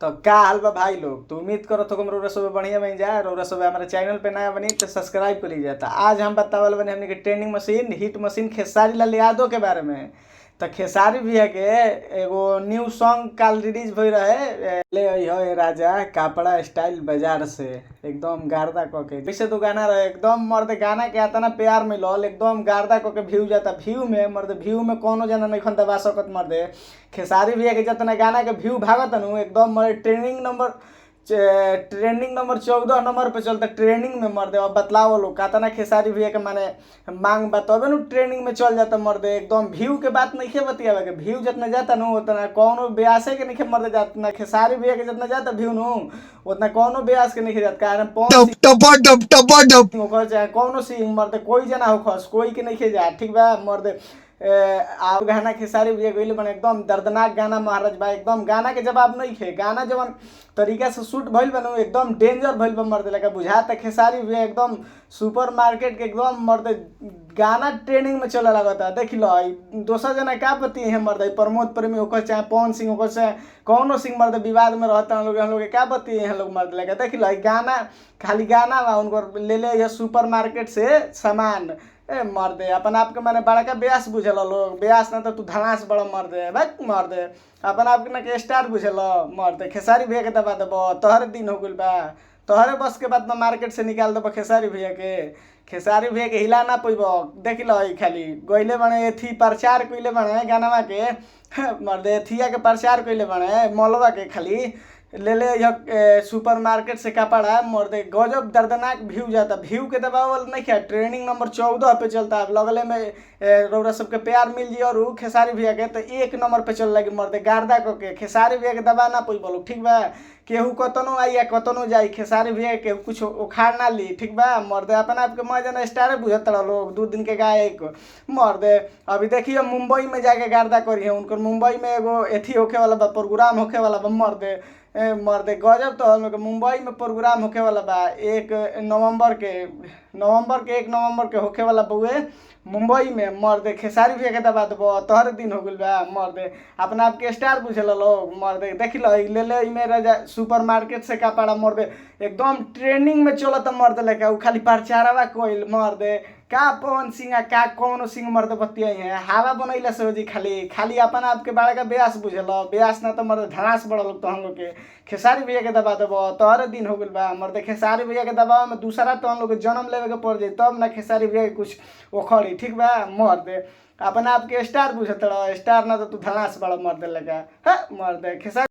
तो का हाल बा भाई लोग। तो उम्मीद करत हो रउरा सब बढ़िया बन जा। रउरा सब हमारे चैनल पे नया बनी तो सब्सक्राइब कर लीजिए। तो आज हम बतावल बनी हमनी के trending machine hit machine Khesari Lal Yadav के बारे में। तो खेसारी भैया के एगो न्यू सॉन्ग काल रिलीज भइल रहे, ले अइहो ए राजा कपड़ा स्टाइल बाजार से, एकदम गार्दा क के जैसे तो गाना रहे एकदम मर्द गाना के आता ना प्यार मिलल एकदम गार्दा क के व्यू जाता। व्यू में मर्द व्यू में कोनो जना नहीं दबा सकत मर्दे। खेसारी भैया के जितना गाना के व्यू भागत नु एकदम मर्द ट्रेंडिंग नंबर 14 नंबर पे चलता ट्रेंडिंग में मर्दे। अब बतलाओ लोग कातना खेसारी भैया के माने मांग बतबे नु ट्रेंडिंग में चल जाता मर्दे। एकदम व्यू के बात नहीं बतियावे के, व्यू जितना जाता नु उतना कौनो ब्यासे के नहीं मर्दे जाता। खेसारी भैया के जितना जाता व्यू नु उतना कौनो ब्यास के नहीं जाता। कारण टप टप टप टप टप ओकर चाहे कौनो सिंह मर्दे कोई जना होखस कोई के नहीं जा। ठीक बा मर्दे। आ गाना खेसारी भैया गइल बने एकदम दर्दनाक गाना महाराज बा। एकदम गाना के जवाब नहीं खे। गाना जवन तरीका से शूट भइल बा एकदम डेंजर भइल बा मर्दे। लगा बुझाता खेसारी भैया एकदम सुपर मार्केट के एकदम मर्दे गाना ट्रेंडिंग में चले लगता। देख लो दोसर जना का बती है मर्दे, प्रमोद प्रेमी होकर चाहे पवन सिंह होकर चाहे कौनो सिंह मर्दे विवाद में रहता हम लोग, हम लोग का बती है लोग मर्दे। लगा देख लो गाना खाली गाना बा उनको ले ले यह सुपर मार्केट से सामान। ए मर्दे अपन आपके माने बड़का ब्यास बुझल लोग, ब्यास ना तो तू धनास बड़ा मर्दे भाई मर्दे। अपन आपके ना के स्टार बुझल मर्दे। खेसारी भैया के दबा देब तोहरे दिन हो गइल बा, तोहरे बस के बाद में मार्केट से निकाल देब खेसारी भैया के। खेसारी भैया के हिला ना पैब। देख लो खाली गइले बने एथी प्रचार कइले बने गानावा के मर्दे, एथिया के प्रचार कइले बने मॉलवा के। खाली ले ले यह सुपर मार्केट से कपड़ा मर्दे गजब दर्दनाक व्यू जाता। व्यू के दबावल नहीं क्या ट्रेंडिंग नंबर 14 पे चलता। अब लगले में रउरा सबके प्यार मिल जी और खेसारी भैया के तो 1 नंबर पे चल लगी मर्दे गार्दा क के। खेसारी भैया के दबा ना पैब लोग। ठीक बा केहू कतनो आई या कतनो जाई खेसारी भैया के कुछ उखाड़ ना ली। ठीक बा मर्दे अपन आपके मजा स्टारे बुझत लोग 2 दिन के गायक मर्दे। अभी देखिए मुंबई में जाके गार्दा करी है उनकर। मुंबई में एगो एथी होखे वाला बा, प्रोग्राम होखे वाला बा मर्दे। ए मर्दे गजब तो हम लोग मुंबई में प्रोग्राम होखे वाला बा 1 नवंबर के, नवंबर के 1 नवंबर के होखे वाला बउए मुंबई में मर्दे। खेसारी भैया के दबा देब तोहरे दिन हो गइल बा मर्दे। अपना आपके स्टार बुझल लोग मर्दे। देख लो ले ले मेरा सुपर मार्केट से कपड़ा मर्दे एकदम ट्रेंडिंग में चलत मर्दे। लेके उ खाली प्रचारवा कइल मर्दे। का पवन सिंह का कौनो सिंह मर्द बतियाई है हवा बनैला से हो जी। खाली खाली अपन आपके बड़ा का ब्यास बुझल, ब्यास ना तो मर्द धनास बड़ा लोग तो हम लोग के। खेसारी भैया के दबा देब तोहरे दिन हो गइल बा मर्दे। खेसारी भैया के दबाव में दूसरा तो हम लोग के जन्म लेवे के पड़ जाई तब ना खेसारी भैया के कुछ उखड़ी। ठीक बा मर्दे अपन आपके स्टार बुझत, स्टार ना तो तू धनास बड़ा मर्दे लगा। हाँ मर्दे खेसारी।